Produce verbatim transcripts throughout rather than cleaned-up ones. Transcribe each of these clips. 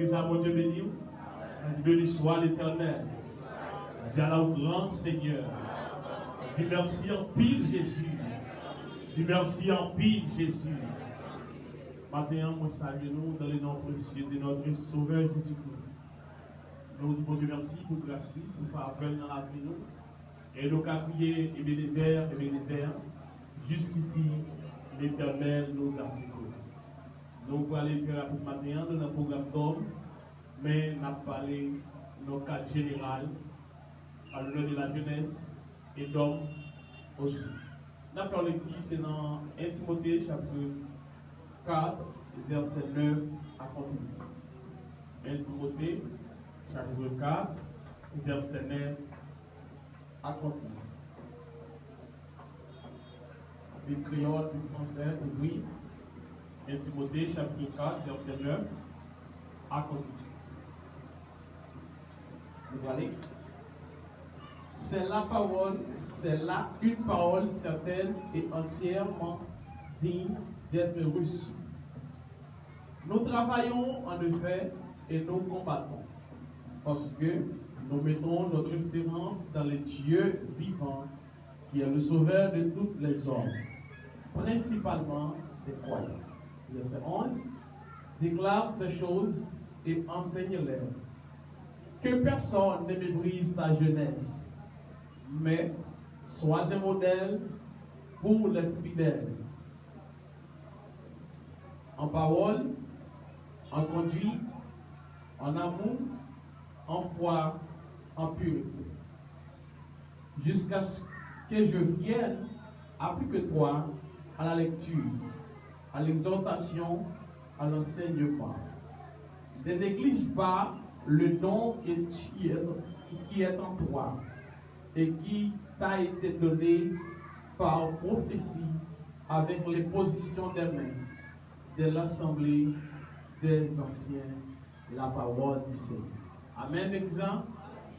Sa Bondye beni w. Di, béni soit l'Éternel. Di, ala w gran, Senyè. Di, mèsi anpil, Jezi. Di, mèsi anpil, Jezi. Maten an, mwen salye nou dans le nom précieux de notre Sauveur Jésus-Christ. Nou di Bondye mèsi pou gras li, pou favè l nan lavi nou. E nou ka kriye, Ebenezè, Ebenezè, jusqu'ici l'Éternel nous a secourus. Nou prale trè rapid maten an, nou nan pwogram dòm, men n ap pale nan kad jeneral, à l'honneur de la jeunesse et d'hommes aussi. N ap fè yon lekti, se nan en Timote, chapit kat, vèsè nèf a kontinye. En Timote, chapit kat, vèsè nèf a kontinye. Bib kreyòl, Bib fransè, ouvri. En Timote, chapit kat, vèsè nèf a kontinye. Nou prale. C'est la parole, c'est là une parole certaine et entièrement digne d'être reçue. Nous travaillons en effet et nous combattons, parce que nous mettons notre espérance dans le Dieu vivant, qui est le sauveur de tous les hommes, principalement des croyants. Verset onze. Déclare ces choses et enseigne-les. Que personne ne méprise ta jeunesse, mais sois un modèle pour les fidèles, en parole, en conduite, en amour, en foi, en pureté. Jusqu'à ce que je vienne, applique-toi à la lecture, à l'exhortation, à l'enseignement. Ne néglige pas le don que tu es, qui est en toi et qui t'a été donné par prophétie avec l'imposition des mains de l'assemblée des anciens. La parole du Seigneur. Amèn, legliz la.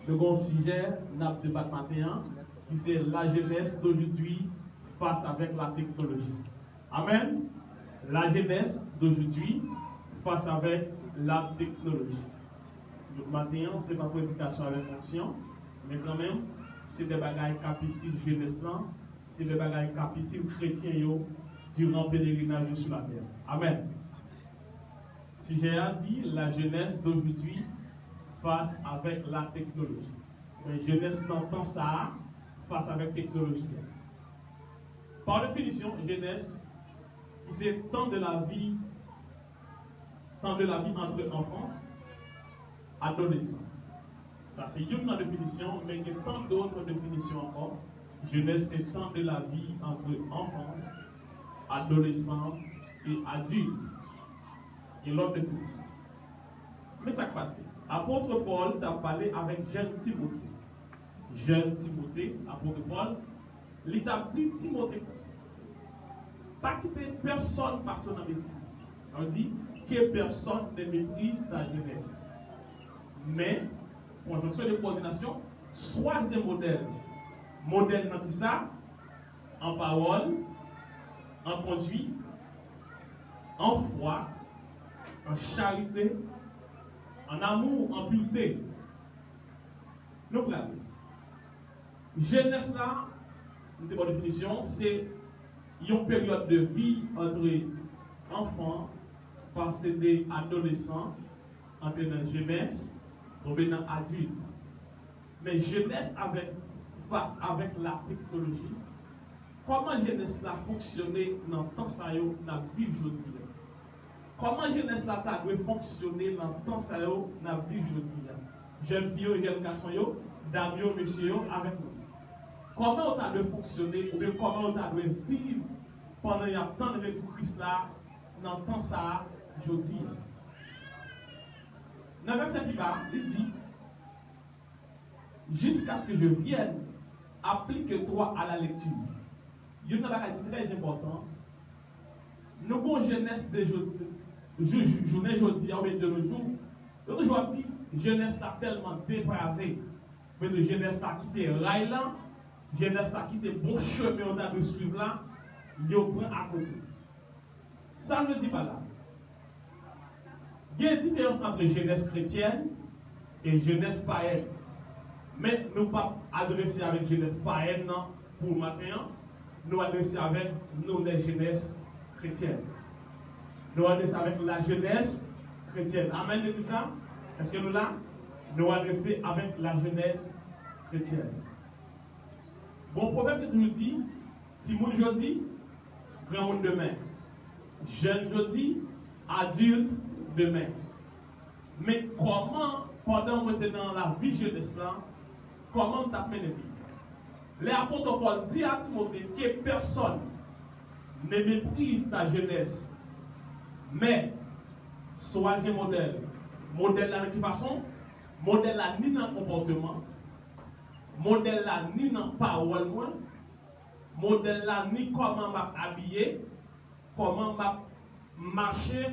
Nou gen yon sijè n ap debat maten an, ki se la jeunesse d'aujourd'hui face avec la technologie. Amèn. La jeunesse d'aujourd'hui face avec la technologie. Donk, maten an, se pa predikasyon avèk onksyon, men kanmenm, se de bagay k ap itil jenès lan, se de bagay k ap itil kretyen yo diran pelerinaj yo sou latè. Amèn. Sijè a di, la jeunesse d'aujourd'hui face avec la technologie. Men jenès nan tan sa a, fas avèk teknoloji a. Par définition, jeunesse, c'est temps de la vie, temps de la vie entre enfance, adolescent. Sa se youn nan definisyon, men gen tant d'autres définitions ankò. Jeunesse, c'est temps de la vie entre enfance, adolescent et adulte. Gen lòt definisyon. Men sa k pase? Apot Pòl t ap pale avèk jèn Timote. Jèn Timote, apot Pòl, li t ap di Timote konsa: pa kite pèsòn pase w nan betiz. Sa vle di, que personne ne méprise ta jeunesse. Men, konjonksyon de kowòdinasyon, sois un modèle. Modèl nan kisa? En parole, en conduite, en foi, en charité, en amour, en pureté. Nou prale. Jenès la, nou te ba w definisyon, se yon peryòd de vi antre anfan, pase de adolesan, antre nan jenès, tonbe nan adilt. Men jenès avèk, fas avèk la teknoloji, kòman jenès la fonksyone nan tan sa yo n ap viv jodi a? Kòman jenès la ta dwe fonksyone nan tan sa yo n ap viv jodi a? Jèn fi yo, jèn gason yo, dam yo, mesye yo, avèk mwen. Kòman yo ta dwe fonksyone, oubyen kòman yo ta dwe viv pandan y ap tann retou Kris la nan tan sa a, jodi a? Nan vèsè pi ba a, li di, jusqu'à ce que je vienne, applique-toi à la lecture. Youn nan bagay ki trè enpòtan, nou gon jenès de jodi, jou, jou, jounen jodi a, oubyen de nos jours, yo toujou ap di, jenès la tèlman deprave. Oubyen de jenès la kite ray la, jenès la kite bon chemen yo ta dwe swiv la, yo pran akote. Sa m vle di pa la? Gen diferans ant jenès kretyèn e jenès payèn. Men nou p ap adrese avèk jenès payèn nan pou maten an. Nou adrese avèk nou, lè jenès kretyèn. Nou adrese avèk la jenès kretyèn. Amèn, legliz la? Èske nou la? Nou adrese avèk la jenès kretyèn. Bon pwovèb ki toujou di, timoun jodi, granmoun demen. Jèn jodi, adilt demen. Men kòman, pandan mwen te nan lavi jenès la, kòman m t ap mennen vi? Lè apot Pòl di a Timote, que personne ne méprise ta jeunesse, mais sois un modèle. Modèl la nan ki fason? Modèl la ni nan konpòteman, modèl la ni nan pawòl mwen, modèl la ni kòman m ap abiye, kòman m ap mache,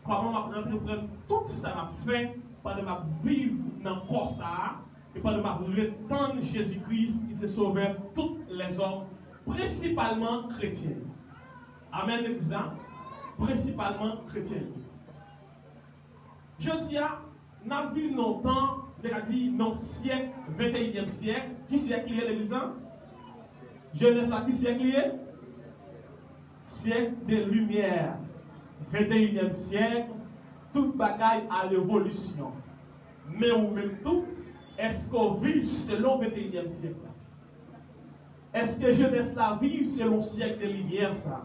kòman m ap antreprann tout sa m ap fè pandan m ap viv nan kò sa a, e pandan m ap ret tann Jezi Kris ki se Sovè tout lèzòm, prensipalman kretyen. Amèn, legliz la? Prensipalman kretyen. Jodi a, n ap viv nan yon tan, m te ka di, nan yon syèk, venteyinyèm syèk. Ki syèk li ye, legliz la? Jenès la, ki syèk li ye? Syèk de limyè. Venteyinyèm syèk, tout bagay a revolisyon. Men ou menm tou, èske w viv selon venteyinyèm syèk la? Èske jenès la viv selon syèk de limyè sa?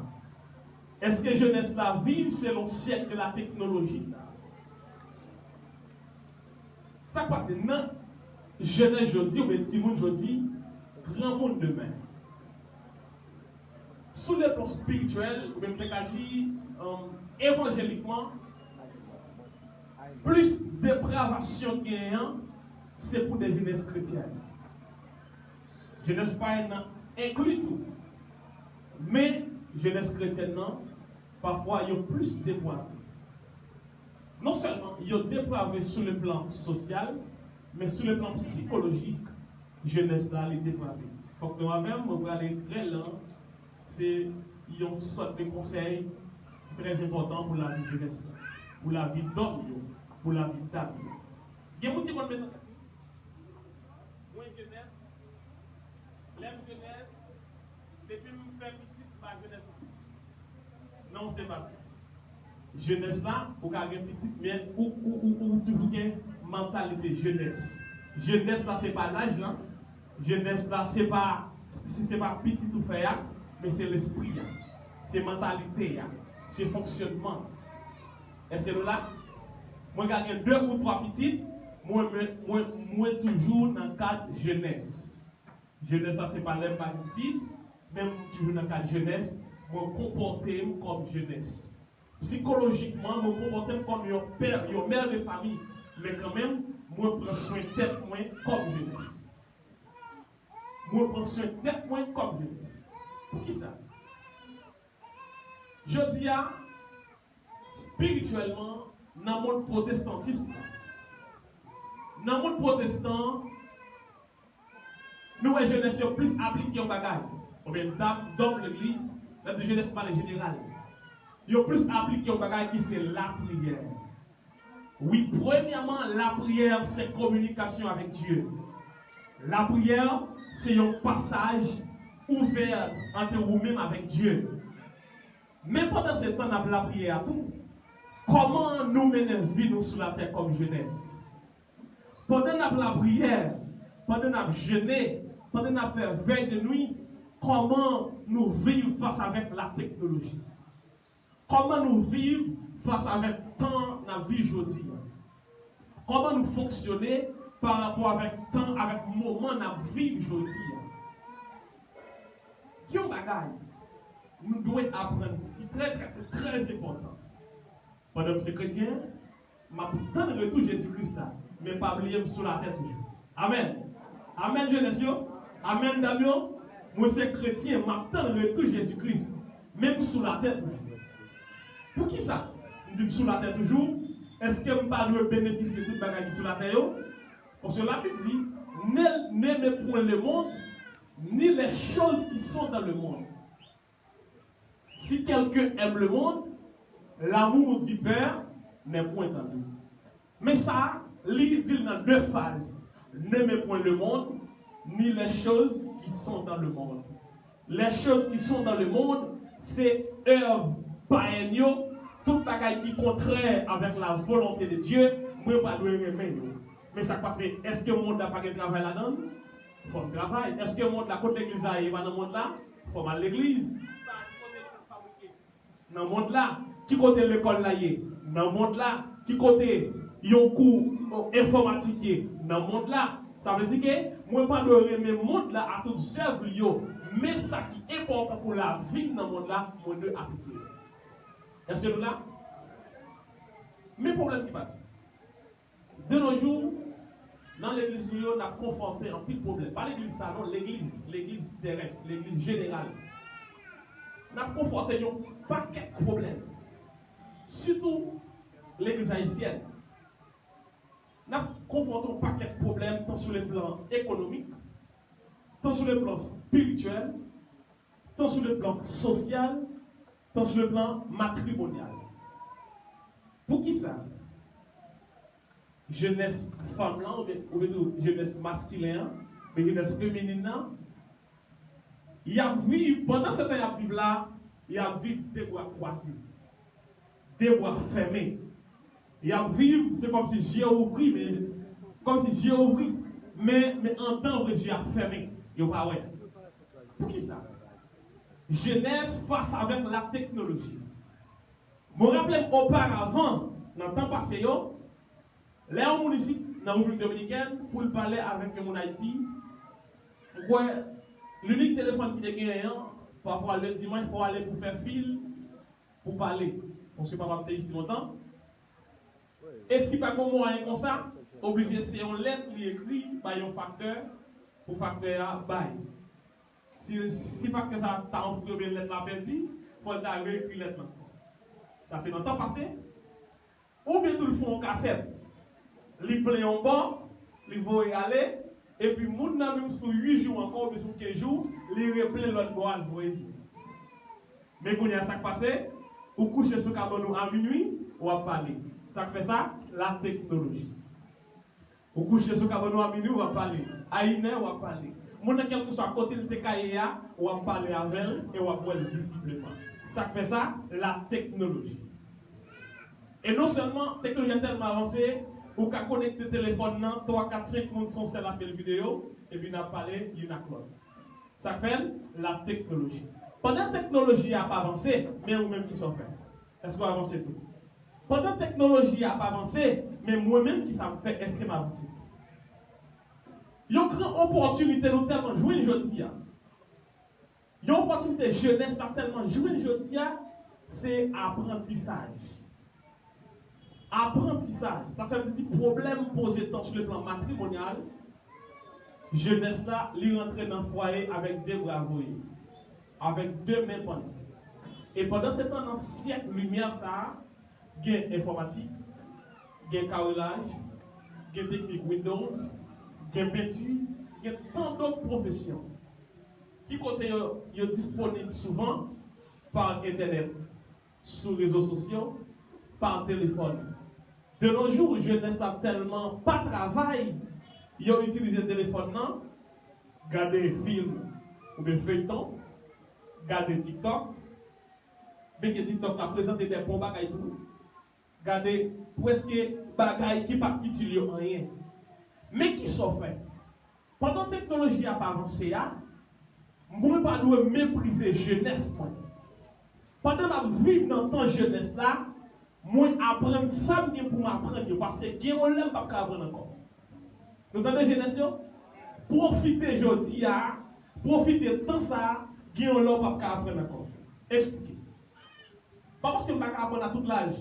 Èske jenès la viv selon syèk de la teknoloji sa? Sa k pase nan jenès jodi oubyen timoun jodi, granmoun demen? Sou le plan espirityèl, oubyen m te ka di, um, evanjelikman, plis depravasyon k genyen an, se pou de jenès kretyèn. Jenès payèn nan enkli tou. Men, jenès kretyèn nan, pafwa, yo plis deprave. Non sèlman yo deprave sou le plan sosyal, men sou le plan sikolojik, jenès la, li deprave. Fòk nou avè m, mwen prale trè lan, se yon sòt de konsèy trè enpòtan pou lavi jenès la, pou lavi dòm yo, pou lavi dam yo. Gen moun ki konn met nan tèt li, mwen jenès, lè m jenès, depi m fè pitit, m pa jenès ankò. Non, se pa sa. Jenès la, ou ka gen pitit, men ou, ou, ou, ou toujou gen mantalite jenès. Jenès la, se pa laj lan. Jenès la, se pa, se, se pa pitit ou fè a, men se lespri a. Se mantalite a. Se fonksyònman. Èske nou la? Mwen ka gen de ou twa pitit, mwen, mwen, mwen, mwen toujou nan kad jenès. Jenès la, se pa lè m pa gen pitit, men m toujou nan kad jenès, mwen konpòte m kòm jenès. Sikolojikman, mwen konpòte m kòm yon pè, yon mè de fami, men kanmenm, mwen pran swen tèt mwen kòm jenès. Mwen pran swen tèt mwen kòm jenès. Poukisa? Jodi a, espirityèlman, nan mond pwotestantis la, nan mond pwotestan an, nou wè jenès yo plis aplike yon bagay. Oubyen dam, dòm legliz, lè m di jenès, m pale jeneral. Yo plis aplike yon bagay ki se lapriyè. Wi, premyèman, lapriyè se kominikasyon avèk Dye. Lapriyè se yon pasaj ouvè ant ou menm avèk Dye. Men pandan se tan n ap lapriyè a tou, kòman nou mennen vi nou sou latè kòm jenès? Pandan n ap lapriyè, pandan n ap jene, pandan n ap fè vèy de nwi, kòman nou viv fas avèk la teknoloji? Kòman nou viv fas avèk tan n ap viv jodi a? Kòman nou fonksyone pa rapò avèk tan, avèk moman n ap viv jodi a? Gen yon bagay nou dwe aprann ki trè, trè, trè enpòtan. Pandan m se kretyen, m ap tann retou Jezi Kris la, men pa bliye m sou latè toujou. Amèn. Amèn, jenès yo. Amèn, dam yo. Mwen se kretyen, m ap tann retou Jezi Kris, men m sou latè toujou. Poukisa m di m sou latè toujou? Èske m pa dwe benefisye tout bagay ki sou latè yo? Paske Labib di, ne, n'aimez point le monde, ni les choses qui sont dans le monde. Si quelqu'un aime le monde, l'amour du Père Nèg ou entann tou. Men sa, li di l nan de fraz. N'aimez point le monde, ni les choses qui sont dans le monde. Les choses qui sont dans le monde, se èv payèn yo, tout bagay ki kontrè avèk la volonté de Dieu, mwen pa dwe renmen yo. Men sa k pase, èske mond la pa gen travay ladan l? Fò m travay. Èske mond la, kot legliz la ye, pa nan mond la? Fò m al legliz. Sa a ki kote l fabrike? Nan mond la. Ki kote lekòl la ye? Nan mond la. Ki kote yon kou, o, enfòmatik ye? Nan mond la. Sa vle di ke mwen pa dwe renmen mond la a tout zèv li yo, men sa ki enpòtan pou lavi m nan mond la, mwen dwe aplike l. Èske nou la? Men pwoblèm ki pase. De nos jours, nan legliz nou yo, n ap konfwonte anpil pwoblèm. Pa legliz sa non, legliz, legliz terès, legliz jeneral. N ap konfwonte yon pakèt pwoblèm. Sitou legliz ayisyèn. N ap konfwonte yon pakèt pwoblèm, tan sou le plan ekonomik, tan sou le plan espirityèl, tan sou le plan sosyal, tan sou le plan matrimonyal. Poukisa jenès fanm lan, oubyen, oubyen tou jenès maskilen an, oubyen jenès feminin nan, y ap viv, pandan se tan y ap viv la, y ap viv de bra kwaze, de bra fèmen. Y ap viv, se kòmsi zye ouvri, men, kòmsi zye ouvri, men, men anndan vre zye a fèmen. Yo pa wè. Poukisa? Jenès fas avèk la teknoloji. Mwen raple m oparavan, nan tan pase yo, lè yon moun isit nan Repiblik Dominikèn, pou l pale avèk yon moun Ayiti, m kwè linik telefòn ki te genyen an, pafwa le dimanch, fò w ale pou fè fil, pou pale. Paske papa m te isit lontan. E si pa gen mwayen konsa, oblije se yon lèt li ekri bay yon faktè, pou faktè a bay. Si, si faktè sa ta anfouye oubyen lèt la pèdi, fò l ta reekri lèt la ankò. Sa se nan tan pase. Oubyen tou l fè yon kasèt. Li plen yon bò, li voye ale, epi moun nan menm sou uit jou ankò oubyen sou kenz jou, li replen lòt bò a, l voye vini. Men kounye a sa k pase, ou kouche sou kabann ou a minwi, w ap pale. Sa k fè sa? La teknoloji. Ou kouche sou kabann ou a minwi, w ap pale. A inè, w ap pale. Moun nan kèlkeswa kote l te ka ye a, w ap pale avè l e w ap wè l vizibleman. Sa k fè sa? La teknoloji. E non sèlman teknoloji a tèlman avanse, ou ka konekte telefòn nan, twa, kat, senk moun sou yon sèl apèl videyo, epi n ap pale youn ak lòt. Sa k fè l? La teknoloji. Pandan teknoloji a ap avanse, men ou menm ki sa w fè? Èske w avanse tou? Pandan teknoloji a ap avanse, men mwen menm ki sa m fè? Èske m avanse tou? Yon gran opòtinite nou tèlman jwenn jodi a. Yon opòtinite jenès la tèlman jwenn jodi a, se aprantisaj. Aprantisaj. Sa fè m di pwoblèm poze tan sou le plan matrimonyal, jenès la, li rantre nan fwaye avèk de bra voye, avèk de men pann. E pandan se tan, nan syèk limyè sa a, gen enfòmatik, gen kawelaj, gen teknik Windows, gen penti, gen tan dòt pwofesyon. Ki kote yo, yo disponib souvan? Pa entènèt, sou rezo sosyo, pa telefòn. De nos jours, jenès la tèlman pa travay, yo itilize telefòn nan, gade fim oubyen feyton, gade TikTok, byenke TikTok la prezante de bon bagay tou. Gade prèske bagay ki p ap itil yo anyen. Men kisa w fè? Pandan teknoloji a ap avanse a, mwen pa dwe meprize jenès mwen. Pandan m ap viv nan tan jenès la, mwen aprann sa m gen pou m aprann yo, paske gen yon lè m p ap ka aprann ankò. Nou tande jenès yo? Pwofite jodi a, pwofite tan sa a, gen yon lè w p ap ka aprann ankò. Eksplike. Pa paske m pa ka aprann a tout laj,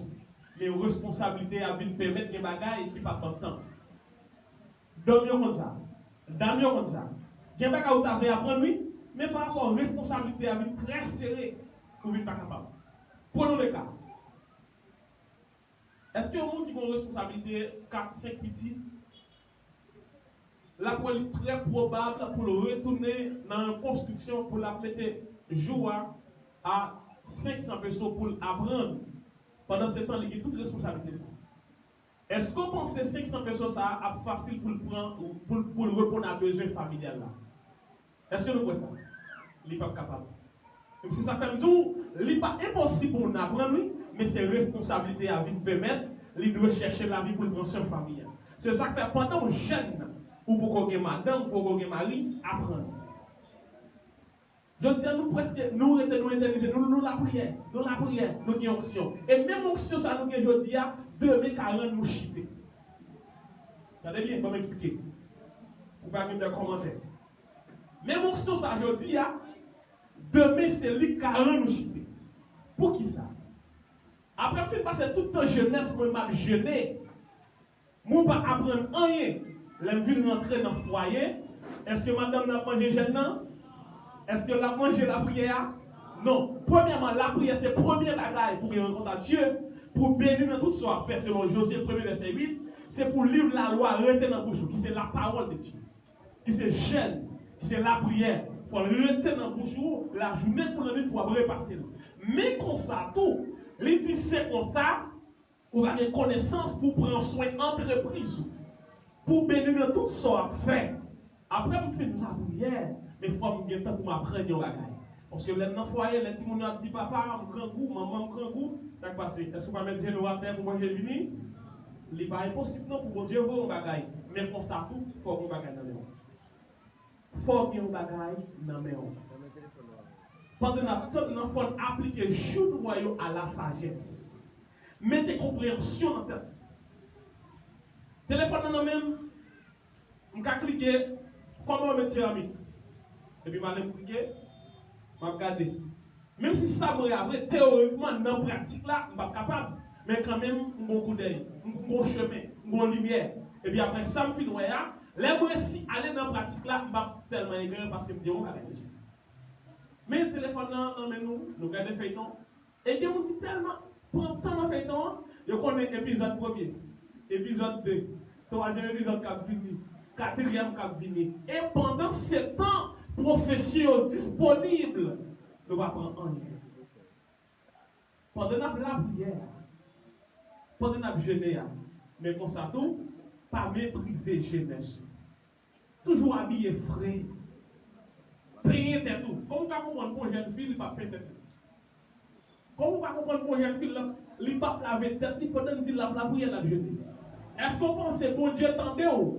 men responsablite a vin pèmèt gen bagay ki p ap ban m tan. Dòm yo konn sa. Dam yo konn sa. Gen bagay ou ta vle aprann, wi, men parapò responsablite a vin trè sere, ou vin pa kapab. Prenons le cas. Èske yon moun ki gen yon responsablite kat, senk pitit, l ap wè li trè pwobab pou l retounen nan yon konstriksyon pou l ap mete jou a a senk san peso pou l aprann. Pandan se tan, li gen tout responsablite sa. Èske w panse senk san peso sa a ap fasil pou l pran, pou l, pou l reponn a bezwen familyal la? Èske nou kwè sa? Li p ap kapab. Epi se sa k fè m di w, li pa enposib pou moun nan aprann, wi, men se responsablite a vin pèmèt li dwe chèche lavi pou l pran swen fanmi an. Se sa k fè pandan w jèn, ou poko gen madanm, ou poko gen mari, aprann. Jodi a, nou prèske, nou rete, nou entèlijan, nou, nou lapriyè, nou lapriyè, nou gen onksyon. E menm onksyon sa nou gen jodi a, demen ka rann nou chite. Gade byen, ban m eksplike. Pou pa gen de kòmantè. Menm onksyon sa jodi a, demen se li k ka rann nou chite. Poukisa? Apre m fin pase tout tan jenès mwen, m ap jene, mwen pa aprann anyen. Lè m vin rantre nan fwaye, èske madanm nan ap manje jèn nan? Èske l ap manje lapriyè a? Non. Premyèman, lapriyè se premye bagay pou gen rankont ak Dye, pou beni nan tout sa w ap fè, selon Jozye premye vèsè uit, se pou liv lalwa rete nan bouch ou, ki se la parole de Dieu, ki se jèn, ki se lapriyè. Fò l rete nan bouch ou lajounen kou lannwit pou w ap repase l. Men konsa tou, li di se konsa, ou ka gen konesans pou pran swen antrepriz ou, pou beni nan tout sa w ap fè. Apre m fin lapriyè, men fò m gen tan pou m aprann yon bagay. Paske lè m nan fwaye, lè timoun yo ap di, "Papa, m grangou, manman, m grangou," sa k pase? Èske w pa met jenou w atè pou manje vini? Li pa enposib non pou Bondye voye yon bagay. Men konsa tou, fò w gen yon bagay nan men w. Fò w gen yon bagay nan men w. Pandan n ap tann nan, fò n aplike jou dwa yo a la sajès. Mete konpreyansyon nan tèt. Telefòn nan nan men m, m ka klike, kòman yo met seramik? Epi m ale m klike, m ap gade. Menm si sa m wè a vre, teyorikman, nan pratik la, m p ap kapab. Men kanmenm, m gon koudèy, m gon chemen, m gon limyè. Epi apre sa m fin wè a, lè m resi ale nan pratik la, m p ap tèlman egare paske m gen yon bagay deja. Men telefòn nan nan men nou, nou gade feyton. E gen moun ki tèlman pran tan nan feyton an, yo konnen epizòd premye, epizòd de, twazyèm epizòd k ap vini, katriyèm k ap vini. E pandan se tan, pwofesi yo disponib. Nou pa pran anyen. Pandan n ap lapriyè a, pandan n ap jene a, men konsa tou, pa meprize jenès ou. Toujou abiye fre. Penyen tèt ou. Kòman w ka konprann pou yon jèn fi, li pa penyen tèt li? Kòman w ka konprann pou yon jèn fi, li, li p ap lave tèt li pandan n di l ap lapriyè, l ap jene? Èske w panse Bondye tande w?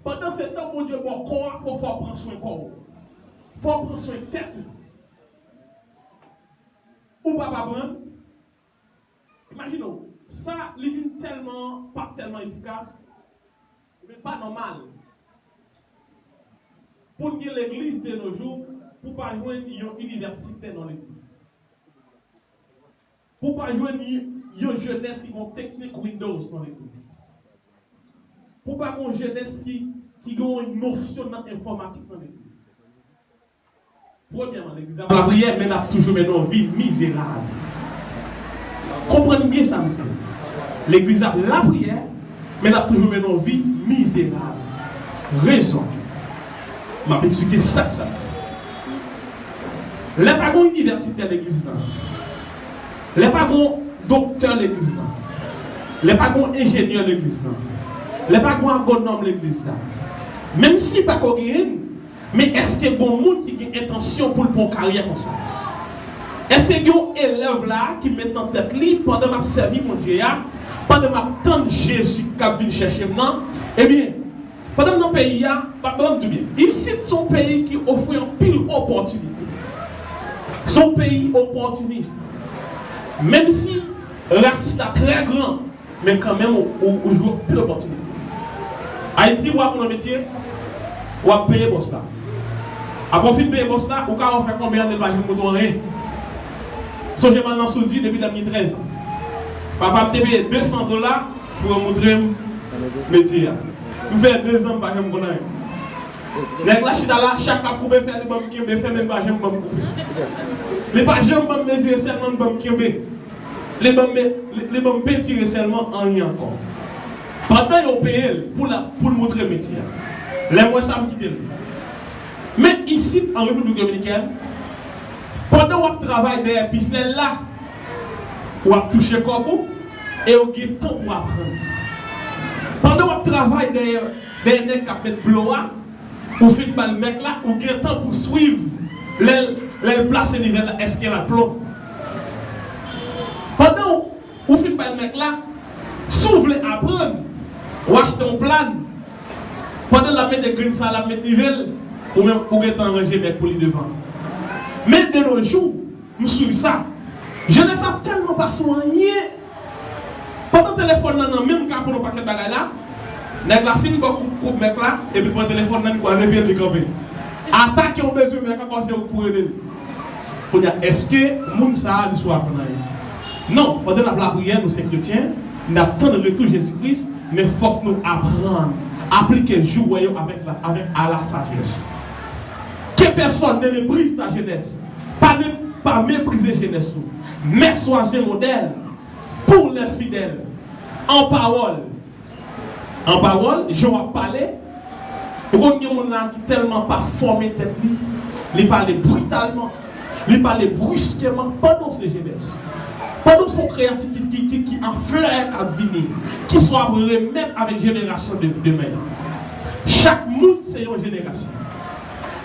Pandan se tan Bondye ba w kò a, fò, fò w pran swen kò w. Fò w pran swen tèt ou. Ou p ap aprann? Imajine w, sa, li vin tèlman, p ap tèlman efikas, men pa nòmal pou n gen legliz de nos jours, pou pa jwenn yon inivèsite nan legliz. Pou pa jwenn y-, yon jenès ki gon teknik Windows nan legliz. Pou pa gon jenès ki, ki gen yon nosyon nan enfòmatik nan legliz. Premyèman, legliz ap lapriyè, men n ap toujou mennen yon vi mizerab. Konprann byen sa m di. Legliz ap lapriyè, men n ap toujou mennen yon vi mizerab. Rezon. M ap eksplike sa k sa di. Lè pa gon inivèsitè legliz la. Lè pa gon doktè legliz la. Lè pa gon enjenyè legliz la. Lè pa gon agwonòm legliz la. Menm si pa ko genyen, men èske gon moun ki gen entansyon pou l pran karyè konsa? Èske gen yon elèv la ki met nan tèt li, pandan m ap sèvi Bondye a, pandan m ap tann Jezi k ap vin chèche m nan, ebyen, pandan m nan peyi a, pa, ban m di w byen, isit se yon peyi ki ofri anpil opòtinite. Se yon peyi opòtinis. Menm si rasis la trè gran, men kanmenm ou, ou, ou jwenn anpil opòtinite. Ayiti, w ap nan metye, w ap peye bòs la. Apre w fin peye bòs la, ou ka wè w fè konbyen ane l pa janm montre w anyen. Sonje m al nan Soudi depi lè m gen trèz an. Papa m te peye de san dola pou yo montre m metye a. M fè de zan m pa janm konn anyen. Nèg la chita la, chak m ap koupe fè, li ban m kenbe fè, men li pa janm ban m koupe. Li pa janm ban m mezire, sèlman li ban m kenbe. Li ban m, li, li ban m pentire sèlman, anyen ankò. Pandan yo peye l pou l, pou l montre metye a. Lè m wè sa, m kite l. Men isit, an Repiblik Dominikèn, pandan w ap travay dèyè pisèl la, w ap touche kòb ou, e w gen tan pou aprann. Pandan w ap travay dèyè, dèyè nèg k ap met blo a, ou fin ba l mèk la, ou gen tan pou swiv lè l, lè l plase nivèl la, èske l ap lon. Pandan w, ou fin ba l mèk la, si w vle aprann, w achte yon plàn. Pandan l ap mete grenn sa, l ap met nivèl, ou menm, ou gen tan ranje mèk pou li devan. Men de nos jours, m swiv sa. Jenès ap tèlman pa sou anyen. Pandan telefòn nan nan men m ka pran yon pakèt bagay la, nèg la fin ba w kout, kout mèk la, epi l pran telefòn nan, li kwaze pye l, li kanpe. Ata ke w bezwen mèk ankò, se ou k pou rele l. Kounye a, èske moun sa a li sou aprann anyen? Non, pandan n ap lapriyè, nou se kretyen, n ap tann retou Jezi Kris, men fòk nou aprann aplike jou wè yo avèk la, avèk a la sajès. Que personne ne méprise ta jeunesse. Pa ne, pa meprize jenès ou. Mèswaze modèl pour les fidèles. An pawòl. An pawòl, jan w ap pale, ou konn gen moun la ki tèlman pa fòme tèt li, li pale britalman, li pale briskèman pandan w se jenès. Pandan w se yon kreyati ki, ki, ki, ki an flè k ap vini, ki sa w ap remèt avèk jenerasyon de, demen an. Chak moun se yon jenerasyon.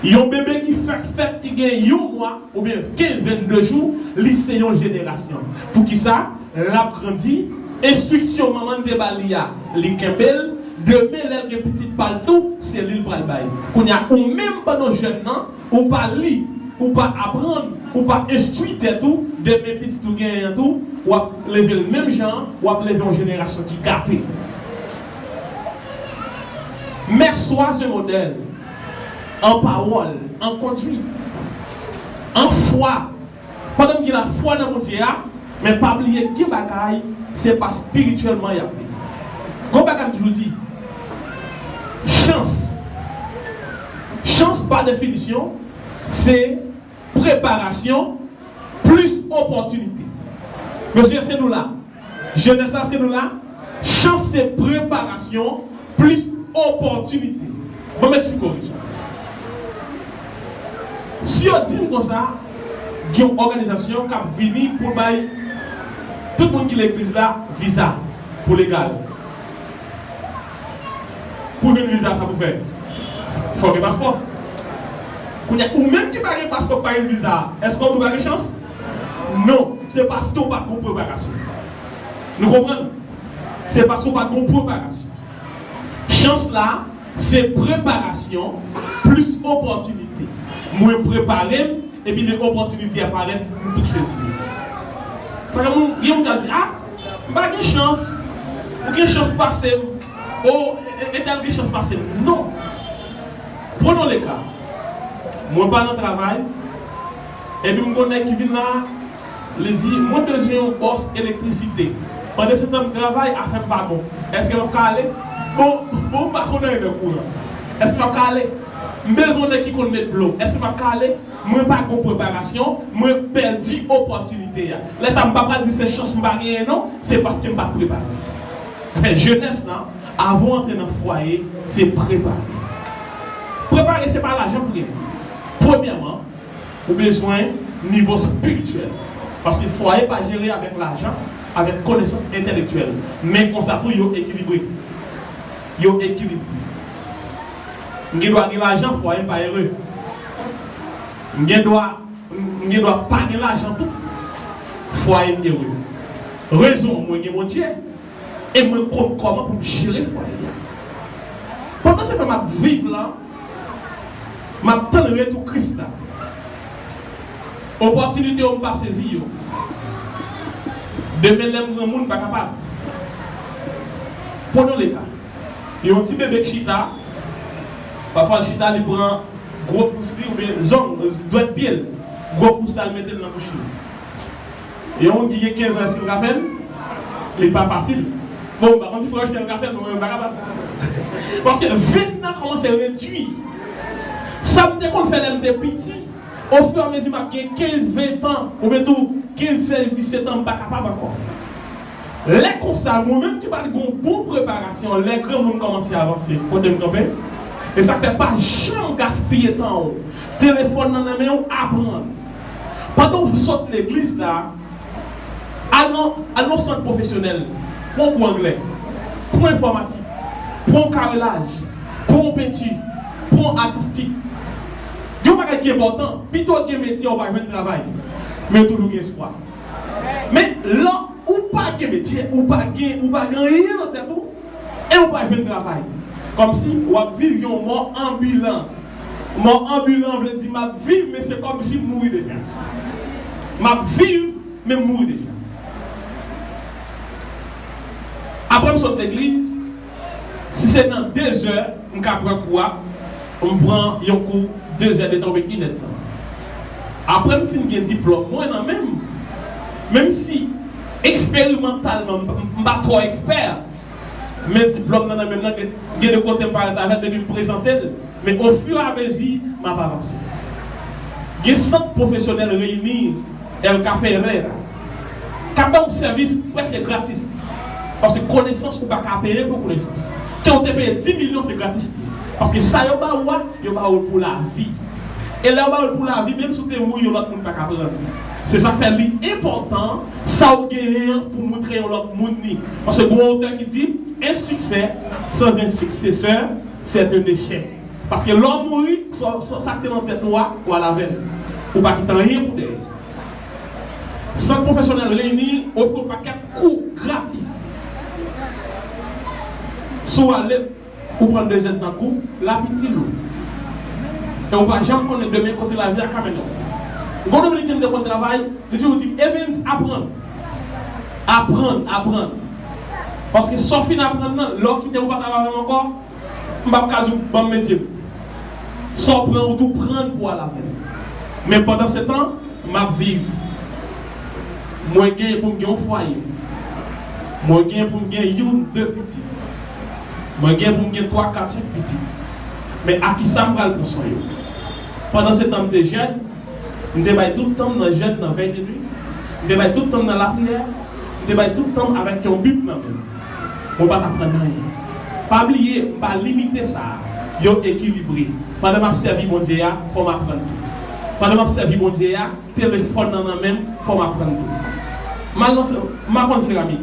Yon bebe ki fèk fèt, ki gen yon mwa, oubyen kenz, vennde jou, li se yon jenerasyon. Poukisa? L ap grandi, enstriksyon manman l te ba li a, li kenbe l, demen lè l gen pitit pa l tou, se li l pral bay. Kounye a, ou menm pandan w jèn nan, ou pa li, ou pa aprann, ou pa enstwi tèt ou, demen pitit ou genyen an tou, w ap leve l menm jan an, w ap leve yon jenerasyon ki gate. Mèswaze modèl, an pawòl, an kondwit, an fwa. Pandan m gen lafwa nan Bondye a, men pa bliye gen bagay, se pa espirityèlman y ap vini. Gon bagay m toujou di, chans. Chans, pa definisyon, se preparasyon plis opòtinite. Mesye, èske nou la? Jenès la, èske nou la? Chans se preparasyon plis opòtinite. Ban m eksplike w rezon. Si yo di m konsa, gen yon òganizasyon k ap vini pou bay tout moun ki legliz la viza pou legal. Pou jwenn viza sa pou fè? Fò w gen paspò. Kounye a, ou menm ki pa gen paspò, pa gen viza, èske w tou pa gen chans? Non, se paske w pa t gon preparasyon. Nou konprann? Se paske w pa t gon preparasyon. Chans la, se preparasyon plis opòtinite. Mwen prepare m, epi lè opòtinite a parèt, m tou sezi. Sa fè moun, gen moun k ap di, "Ah, m pa gen chans, ou gen chans pase m, o, e, e, entèl gen chans pase m." Non. Prenons le cas. Mwen pa nan travay, epi m gon nèg ki vin la, li di, "Mwen bezwen yon bòs elektrisite. Pandan se tan m travay, afè m pa bon. Èske m ap ka ale?" Bon, bon, m pa konn anyen nan kouran. Èske m ap ka ale? M bezwen nèg ki konn met blo. Èske m ap ka ale? Mwen pa gon preparasyon, mwen pèdi opòtinite a. Lè sa, m pa pral di se chans m pa genyen non, se paske m pa t prepare. Anfen, jenès lan, avan w antre nan fwaye, se prepare. Prepare, se pa lajan pou genyen. Premyèman, ou bezwen nivo espirityèl. Paske fwaye pa jere avèk lajan, avèk konesans entèlektyèl. Men konsa tou, yo ekilibre. Yo ekilibre. M gen dwa gen lajan, fwaye m pa ere. M gen dwa, m gen dwa pa gen lajan tou, fwaye m ere. Rezon, mwen gen Bondye, e mwen konn kòman pou m jere fwaye a. Pandan se tan m ap viv la, m ap tann retou Kris la. Opòtinite yo, m pa sezi yo. Demen, lè m granmoun, m pa kapab. Prenons le cas. Yon ti bebe k chita, pafwa l chita, li pran gwo pous li, oubyen zong, dwèt pye l, gwo pous la, l mete l nan bouch li. Yon moun ki gen kenz an, èske l ka fè l? Li pa fasil. Bon, m pa konn si frè Jochtel ka fè l, men mwen menm m pa kapab. Paske venn nan kòmanse redui. Sa m te konn fè lè m te piti, ofiramezi m ap gen kenz, ven tan, oubyen tou kenz, sèz, disèt an, m pa kapab ankò. Lè konsa, mwen menm ki pa t gon bon preparasyon, lè granmoun kòmanse avanse, kote m kanpe? E sa k fè, pa janm gaspiye tan w. Telefòn nan nan men w, aprann. Pandan w sot legliz la, al nan, al nan sant pwofesyonèl, pran kou anglè, pran enfòmatik. pran yon karelaj, pran yon penti, pran yon atistik. Gen yon bagay ki enpòtan, pito w gen metye ou pa jwenn travay, men yo toujou gen espwa. Men lè ou pa gen metye, ou pa gen, ou pa gen anyen nan tèt ou, e ou pa jwenn travay, kòmsi w ap viv yon mò anbilan. Mò anbilan vle di m ap viv, men se kòmsi m mouri deja. M ap viv, men m mouri deja. Apre m sot legliz, si se nan de zè m ka pran kou a, m pran yon kou de zè de tan oubyen inèdtan. Apre m fin gen diplòm mwen nan men m, menm si eksperimantalman m, m pa twò ekspè, men diplòm nan nan men m nan, gen, gen de kote m parèt avè l depi m prezante l, men ofiramezi m ap avanse. Gen sant pwofesyonèl reyini, El Café Herrera, k ap ba w sèvis prèske gratis. Paske konesans ou pa ka peye pou konesans. Ke w te peye dis milyon, se gratis li ye. Paske sa yo ba ou a, yo ba ou l pou lavi. E lè yo ba ou l pou lavi, menm si w te mouri, yon lòt moun pa ka pran l. Se sa k fè li enpòtan, sa w genyen an pou moutre yon lòt moun li. Paske gen yon otè ki di, un succès sans un successeur, c'est un échec. Paske lè w mouri, sa, sa, sa k te nan tèt ou a, w al avè l. Ou pa kite anyen pou dèyè. Sant pwofesyonèl reyini ofri yon pakèt kou gratis. Si w ale, ou pran de zèdtan kou, l ap itil ou. E ou pa janm konnen demen kote lavi a ka mennen w. Gon Dominiken m te konn travay, li toujou di m, Evens, aprann. Aprann, aprann. Paske sa w fin aprann nan, lè w kite ou pa travay avè m ankò, m p ap ka di w ban m metye m. Sa w pran, ou tou pran l pou al avè l. Men pandan se tan, m ap viv. Mwen genyen pou m gen yon fwaye. Mwen genyen pou m gen youn, de pitit. Mwen genyen pou m gen twa, kat, senk pitit. Men a ki sa m pral pran swen yo? Pandan se tan, m te jèn, m te bay tout tan m nan jèn, nan vèy de nwi. M te bay tout tan m nan lapriyè. M te bay tout tan m avèk yon Bib nan men m. Mwen pa t aprann anyen. Pa bliye, m pa limite sa a. Yo ekilibre. Pandan m ap sèvi Bondye a, fò m aprann tou. Pandan m ap sèvi Bondye a, telefòn nan nan men m, fò m aprann tou. M al nan se-, m aprann seramik.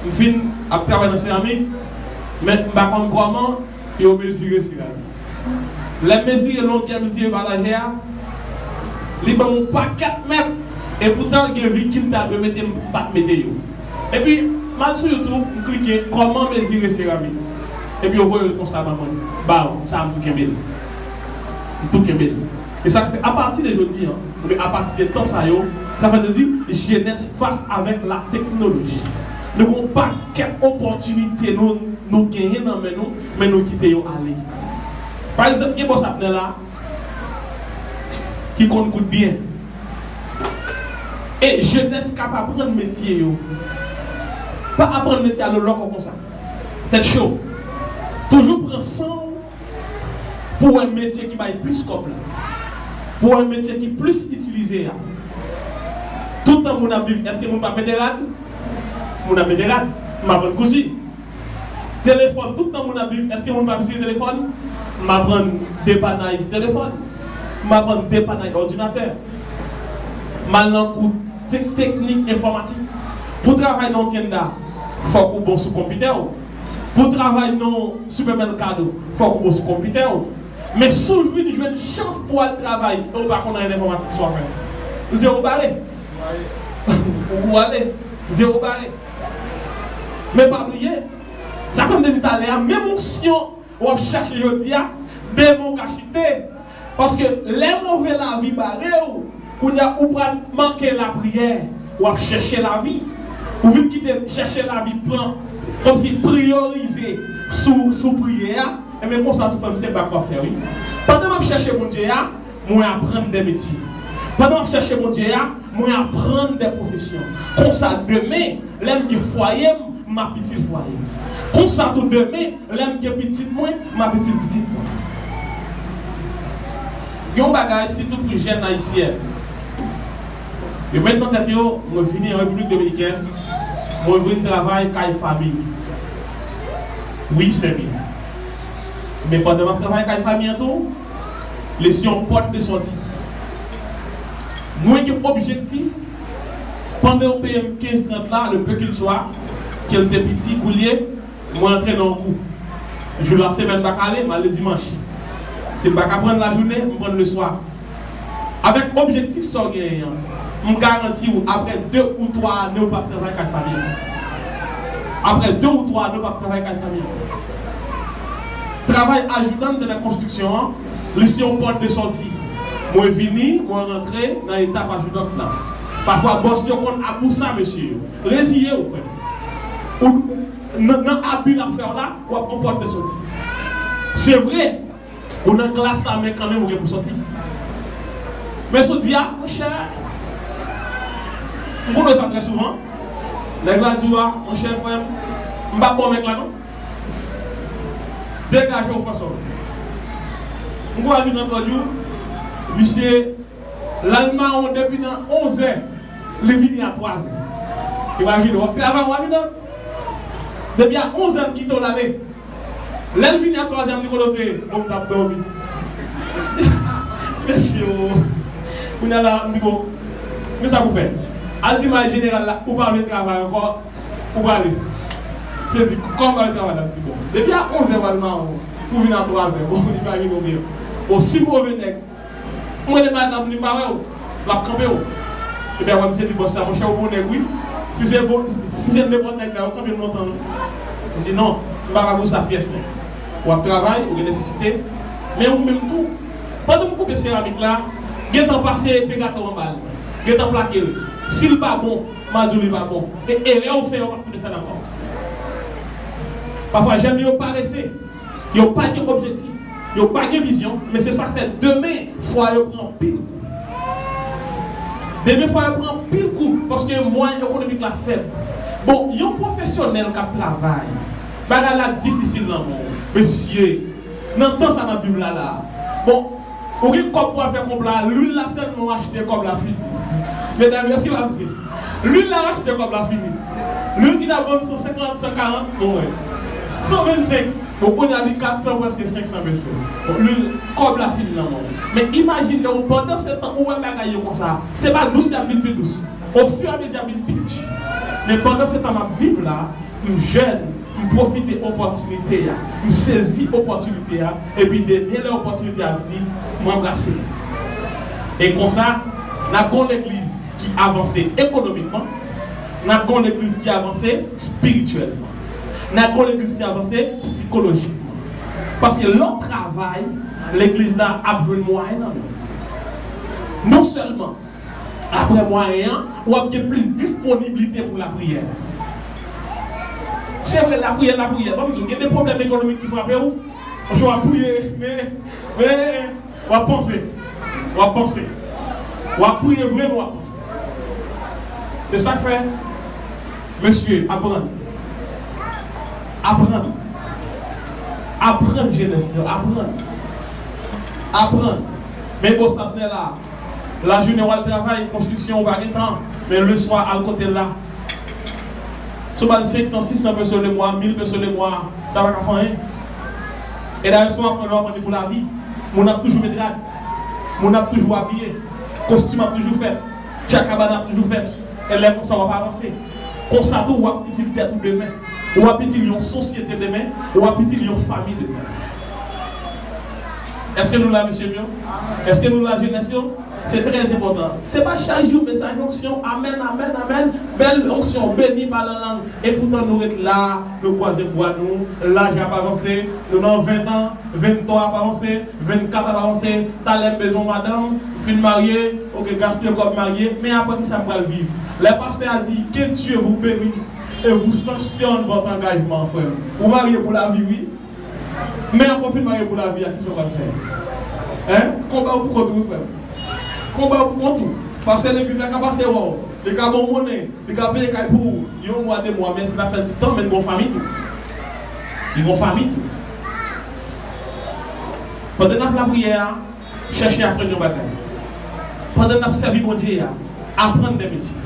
M fin ap travay nan seramik, men m pa konn kòman yo mezire seramik. Lè m mezire longè, mezire pa lajè a, li ban m yon pakèt mèt, e poutan gen vijil m ta dwe mete, m pa t mete yo. Epi, m al sou YouTube, m klike kòman mezire seramik. Epi yo voye l konsa ban mwen. Baw, sa a m tou kenbe l. M tou kenbe l. E sa k fè, apati de jodi a, oubyen apati de tan sa yo, sa fè nou di, jenès fas avèk la teknoloji. Nou gen yon pakèt opòtinite nou, nou genyen nan men nou, men nou kite yo ale. Pa egzanp, gen bòs Abner la, ki konn koud byen. E jenès k ap aprann metye yo. Pa aprann metye a lolòkò konsa. Tèt cho. Toujou pran san w pou wè metye ki bay plis kòb la. Pou wè metye ki plis itilize a. Tout tan moun ap viv, èske moun p ap mete rad? Moun ap mete rad. M aprann kouzi. Telefòn, tout tan moun ap viv, èske moun p ap itilize telefòn? M aprann depanay telefòn. M aprann depanay òdinatè. M al nan kou te-, teknik enfòmatik. Pou travay nan yon tienda, fòk ou bon sou konpitè w. Pou travay nan yon sipèmèkado, fòk ou bon sou konpitè w. Men si w vin jwenn chans pou w al travay e w pa konn anyen nan enfòmatik, sa w ap fè? Zewo bare. Ou ale. Zewo bare. Men pa bliye, sa fè m te di talè a, menm onksyon w ap chache jodi a, demen w ka chite. Paske lè move lavi bare w, kounye a ou pral manke lapriyè, w ap chèche lavi. Ou vin kite chèche lavi pran, kòmsi priyorize sou, sou priyè a, enben konsa tou frè m se bak w ap fè wi. Pandan m ap chèche Bondye a, mwen aprann de metye. Pandan m ap chèche Bondye a, mwen aprann de pwofesyon. Konsa demen, lè m gen fwaye m, m ap itil fwaye m. Konsa tou demen, lè m gen pitit mwen, m ap itil pitit mwen. Gen yon bagay, sitou pou jèn ayisyen, yo met nan tèt yo, mwen vini an Repiblik Dominikèn, mwen vin travay kay fanmi. Wi, sè m ye. Men pandan m ap travay kay fanmi an tou, li se yon pòt de sòti. Mwen gen objektif, pandan yo peye m kenz, trant la, le peu qu'il soit, ke l te piti kou l ye, Mwen antre nan yon kou. Jou lasemèn m pa ka ale, m ale dimanch. Si m pa ka pran lajounen, m pran leswa. Avèk objektif sa w genyen an, m garanti w, apre de ou twa ane, w p ap travay kay fanmi an. Apre de ou twa ane, w p ap travay kay fanmi an. Travay ajoudan nan konstriksyon an, li se yon pòt de sòti. Mwen vini, mwen rantre nan etap ajoudan la. Pafwa, bòs yo konn abou sa, mesye yo. Reziye w, frè. Ou, ou, nan, nan abi l ap fè w la, w ap gon pòt de sòti. Se vre, ou nan klas la, men kanmenm ou gen pou sòti. Men sòti a, monchè, m konnen sa trè souvan. Nèg la di w a, monchè, frè m, m p ap ba w mèk la non. Degaje w, Franswa. M kwè vin nan lòt jou, misye, l al mawon depi nan onzè, li vini a twazè. Imajine, w ap travay, w ap vin nan. Depi a onzè, m kite w l ale. Lè l vini a twazè, m di kote w te ye, bon, m t ap dòmi. Mesye, o. Kounye a la, m di, bon, men sa pou fè. Al di mwen jeneral la, ou pa vle travay ankò, ou prale. Misye di, kòman m pa vle travay la? M di, bon, depi a onzè, w al mawon, pou vin a twazè, bon, imajine w byen. Bon, si move nèg, mwen, le maten, m di, m pa wè w. L ap kanpe w. Epi apre, misye di bòs la, monchè, ou bon nèg, wi. Si se bon, si se nenpòt nèg la, yo kanpe m lontan, non. M di, non, m pa ka pou sa pyès, nèg. W ap travay, ou gen nesesite. Men ou menm tou, pandan m koupe seramik la, gentan pase pegatò anba l. Gentan plake l. Si l pa bon, m a di w li pa bon. E erè ou fè, ou p ap tounen fè l ankò. Pafwa, jèn yo parese. Yo pa gen objektif, yo pa gen vizyon, men se sa k fè demen fwa yo pran anpil kou. Demen fwa yo pran anpil kou, paske mwayen ekonomik la fèb. Bon, yon pwofesyonèl k ap travay, bagay la difisil nan men w, mesye, nan tan sa n ap viv la la. Bon, ou gen kòb pou al fè konp la, lwil la sèlman w achte, kòb la fini. Medam yo, èske pa vre? Lwil la w achte, kòb la fini. Lwil ki ta vann san senkant, san karant, bon, wè. San vennsenk, bon, kounye a li kat san, prèske senk san peso. Bon, lwil, kòb la fini nan men w. Men imajine w, pandan se tan ou wè bagay yo konsa, se pa dous y ap vin pi dous. Ofiramezi y ap vin pi di. Men pandan se tan m ap viv la, m jèn, m pwofite opòtinite a, m sezi opòtinite a, epi demen lè opòtinite a vini, m anbrase l. E konsa, n ap gon legliz ki avanse ekonomikman, n ap gon legliz ki avanse espirityèlman, n ap gon legliz ki avanse sikolojikman. Paske lè w travay, legliz la ap jwenn mwayen nan men w. Non sèlman apre mwayen an, w ap gen plis disponiblite pou lapriyè. Se vre, lapriyè, lapriyè. Ban m di w, gen de pwoblèm ekonomik ki frape w. Monchè, w ap priye, men, men, w ap panse. W ap panse. W ap priye vre, men w ap panse. Se sa k fè, mesye, aprann. Aprann. Aprann jenès yo, aprann. Aprann. Men bòs ap nè la. Lajounen w al travay, konstriksyon ou pa gen tan, men leswa al kote l la. Si w ba l senk san, sis san peso lemwa, mil peso lemwa, sa pa ka fè anyen. E dayè, si w aprann, w aprann li pou lavi. Moun ap toujou met rad. Moun ap toujou abiye. Kostim ap toujou fèt. Djakabana ap toujou fèt. E lè konsa, w ap avanse. Konsa tou, w ap itil tèt ou demen. W ap itil yon sosyete demen. W ap itil yon fanmi demen. Èske nou la, mesye m yo? Èske nou la, jenès yo? Se trè enpòtan. Se pa chak jou mesaj onksyon, amèn, amèn, amèn, bèl onksyon, beni, pale an lang. Epoutan, nou ret la, nou kwaze bra nou, laj ap avanse, nou nan ven an, venntwa ap avanse, vennkat ap avanse, talè m bezwen yon madanm, m fin marye, oke, gaspiye kòb marye, men apre kisa m pral viv? Lè pastè a di, que Dieu vous bénisse et vous sanctionne votre engagement, frè m. Ou marye pou lavi, wi. Men ankò w fin marye pou lavi a, kisa w pral fè? Hein? Konba w pou kont ou, wi, frè m. Konba w pou kont ou. Pastè legliz la ka pase wè w. Li ka ba w monnen. Li ka peye kay pou ou. Yon mwa, de mwa, men èske l ap fè l tout tan? Men l gon fanmi tou. Li gon fanmi tou. Pandan n ap lapriyè a, chèche aprann yon bagay. Pandan n ap sèvi Bondye a, aprann de metye.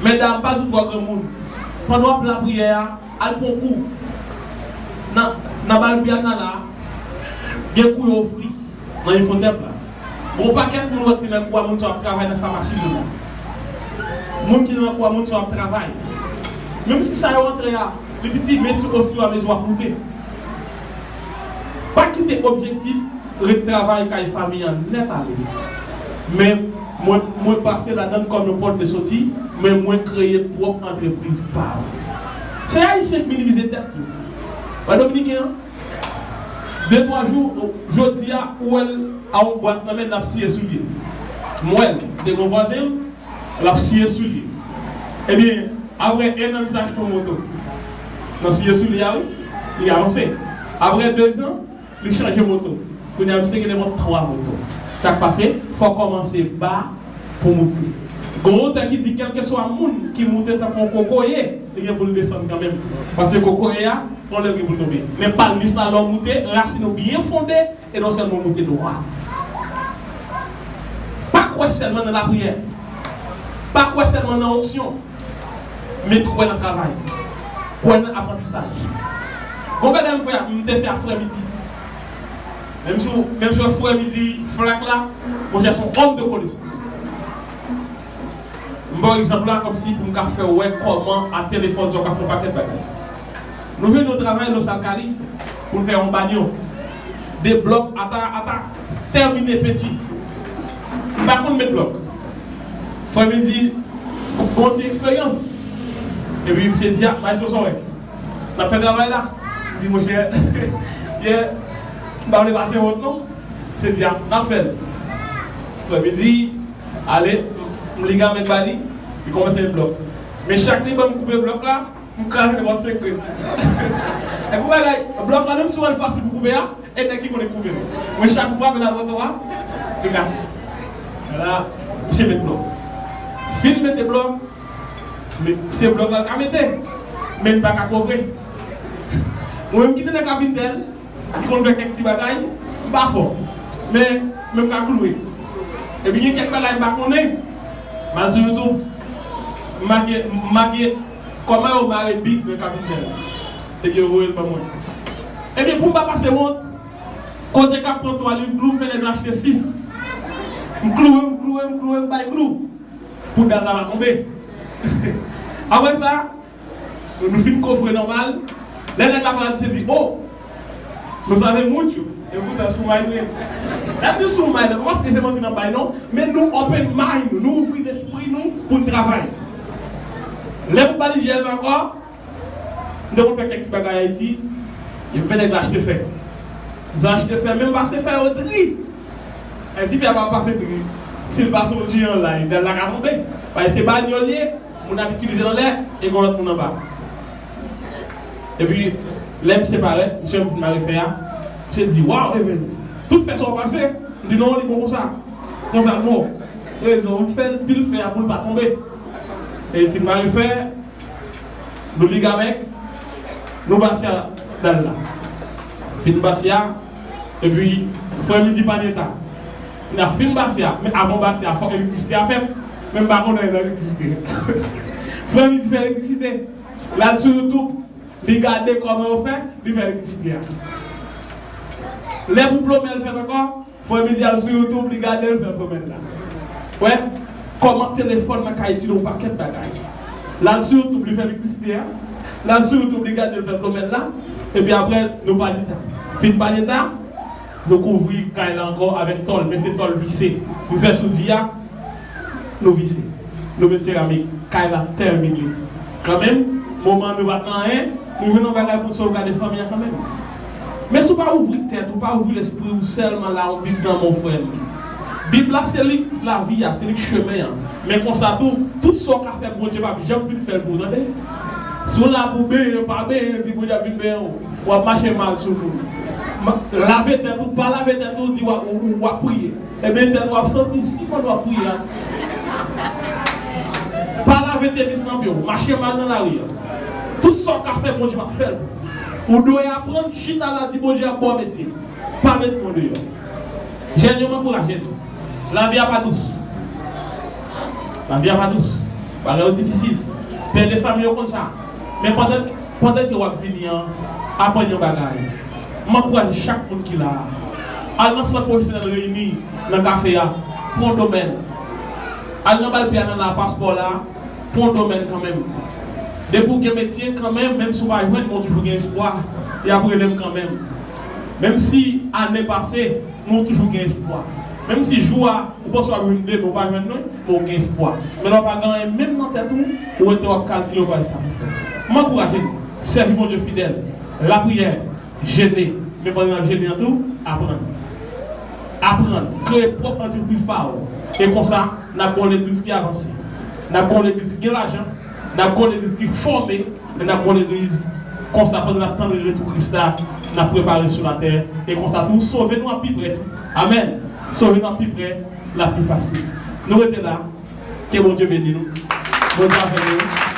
Medam, pa di w twò granmoun. Pandan w ap lapriyè a, al pran kou. Nan, nan Balbiana la, gen kou yo ofri nan Infotep la. Gon pakèt moun wè ki nan kou a, moun sa yo ap travay nan famasi tou. Moun ki nan kou a, moun sa yo ap travay. Menm si sa yo antre a, Li piti, men si ofiramezi w ap moute. Pa kite objektif ret travay kay fanmi an nèt ale. Men mwen, mwen pase ladan l kòm yon pòt de soti, men mwen kreye pwòp antrepriz pa m. Se Ayisyen k minimize tèt yo. Wè Dominiken an, de twa jou, jodi a, ou wè l a yon bwat nan men l ap siye soulye. M wè l, te gon vwazen m, l ap siye soulye. Ebyen, apre en an, misye achte yon moto. Nan siye soulye a, wi, li avanse. Apre de zan, li chanje moto. Kounye a, misye gen nenpòt twa moto. Sa k pase? Fò w kòmanse ba pou w moute. Gon otè ki di, kèlkeswa moun ki moute tankou yon kokoye, li gen pou l desann kanmenm. Paske kokoye a, yon lè l gen pou l tonbe. Men palmis la, lè w moute, rasin ou byen fonde, e non sèlman moute dwat. Pa kwè sèlman nan lapriyè. Pa kwè sèlman nan onksyon. Men kwè nan travay. Kwè nan aprantisaj. Gon bagay m fè, m te fè a frè Midi. Menm si, menm si frè Midi flak la, monchè, se yon òm de konesans. M ba w egzanp la kòmsi pou m ka fè w wè kòman a telefòn sa w ka fè yon pakèt bagay. Nou jwenn yon travay Los Alcali pou n fè yon banyo. De blòk ata, ata tèmine penti. M pa konn met blòk. Frè Midi, bon ti eksperyans. Epi misye di, a, bay sou sa w wè. N ap fè travay la. Di, monchè, yè, m pa vle pase wont non. Misye di, a, n ap fè l. Frè Midi, ale, m ligamen ba li, li kòmanse met blòk. Men chak li ban m koupe blòk la, m kraze nenpòt senk ri. E pou bagay, blòk la, menm si w wè l fasil pou koupe a, e nèg ki konnen koupe l. Mwen chak m frape nan poto a, li kase. La, misye met blòk. Fin mete blòk, men se blòk la l ka mete, men l pa ka kovre. Mwen menm ki te nan kapitèl, ki konn fè kèk ti bagay, m pa fò. Men, men m ka kloure. Epi gen kèk bagay m pa konnen, m al sou YouTube, m make, m make kòman yo mare big nan kapitèl. Epi yo voye l ban mwen. Ebyen, pou m pa pase wont, kote k ap pran twa liv glou, m fè nèg la achte sis. M kloure, m kloure, m kloure, m bay glou. Pou dal la pa tonbe. Apre sa, nou fin kofre nòmal. Lè nèg la parèt, misye di, "Oh, nous avons mucho." E poutan sou may li ye. Lè m di sou may la, pa paske se manti n ap bay non, men nou open mind, nou ouvri lespri nou pou n travay. Lè m ba li jèl ankò, m te konn fè kèk ti bagay Ayiti, epi nèg la achte fè. M sa achte fè, men m pase fè yo dri. E si fè a pa pase dri, si l pase yon djiyan la, dal la ka tonbe. Paske se banyòl ye, moun ap itilize l anlè, e gon lòt moun anba. Epi, lè misye parèt, misye menm fin mare fè a, misye di, "Waw, Evens, tout fè sa w pase?" M di, "Non, li bon konsa." Konsa l bon. Rezon, m fè l pil fè a pou l pa tonbe. E fin mare fè, nou ligamen, nou basya dal la. Fin basya, epi frè Midi pa neta. N ap fin basya, men avan basya, fòk elektrisite a fèt. Men m pa konnen nan elektrisite. Frè Midi fè elektrisite. L al sou YouTube, li gade kòman yo fè, li fè elektrisite a. Lè pou plomè l fèt ankò, Frè Midi al sou YouTube, li gade l fè pwomèn la. Wè, kòman telefòn nan ka itilize yon pakèt bagay. L al sou YouTube, li fè elektrisite a. L al sou YouTube, li gade l fè pwomèn la. Epi apre, nou pa di ta. Fin pa di ta, nou kouvri kay la ankò avèk tòl, men se tòl vise. M fè soudi a, nou vise. Nou met seramik. Kay la tèmine. Kanmenm, moman nou pa t nan anyen, nou jwenn yon bagay pou n sovgade fanmi an kanmenm. Men si w pa ouvri tèt ou, pa ouvri lespri w sèlman la, yon Bib nan men w, frè m. Bib la, se li k lavi a, se li k chemen an. Men konsa tou, tout sa w ka fè, Bondye p ap janm vin fè l pou ou, tande. Si w la pou benyen, pa benyen, di Bondye ap vin benyen w. W ap mache mal sou moun. Ma-, lave tèt ou, pa lave tèt ou, di w ap, w, w ap priye. Ebyen, tèt w ap santi si kòd w ap priye a. Pa lave tenis nan pye w, mache mal nan lari a. Tout sa w ka fè, Bondye p ap fè l. Ou dwe aprann chita la, di Bondye ap ba w metye. Pa met moun deyò. Jèn yo, m ankouraje nou. Lavi a pa dous. Lavi a pa dous. Bagay yo difisil. Pè de fanmi yo konn sa. Men pandan, pandan ke w ap vini an, aprann yon bagay. M ankouraje chak moun ki la a. Al nan sant pwofesyonèl Reyini, nan kafe a, pran domèn. Al nan bal pye a nan la paspò la, pran domèn kanmenm. Depi w gen metye kanmenm, menm si w pa jwenn, men w toujou gen espwa. Y ap rele m kanmenm. Menm si ane pase, men w toujou gen espwa. Menm si jou a, ou panse w ap jwenn demen, ou pa jwenn mwen, men w gen espwa. Men lè w pa gen anyen menm nan tèt ou, ou rete w ap kalkile, ou pa wè sa pou fè. M ankouraje nou, sèvi Bondye fidèl, lapriyè, jene, men pandan n ap jene an tou, aprann. Aprann, kreye pwòp antrepriz pa w. E konsa, n ap gen yon legliz ki avanse. N ap gen yon legliz ki gen lajan, n ap gen yon legliz ki fòme, e n ap gen yon legliz konsa pandan n ap tann retou Kris la, n ap prepare sou latè. E konsa tou, sove nou ap pi prè. Amèn. Sove nou ap pi prè, l ap pi fasil. Nou rete la. Ke Bondye beni nou. Bondye avèk nou.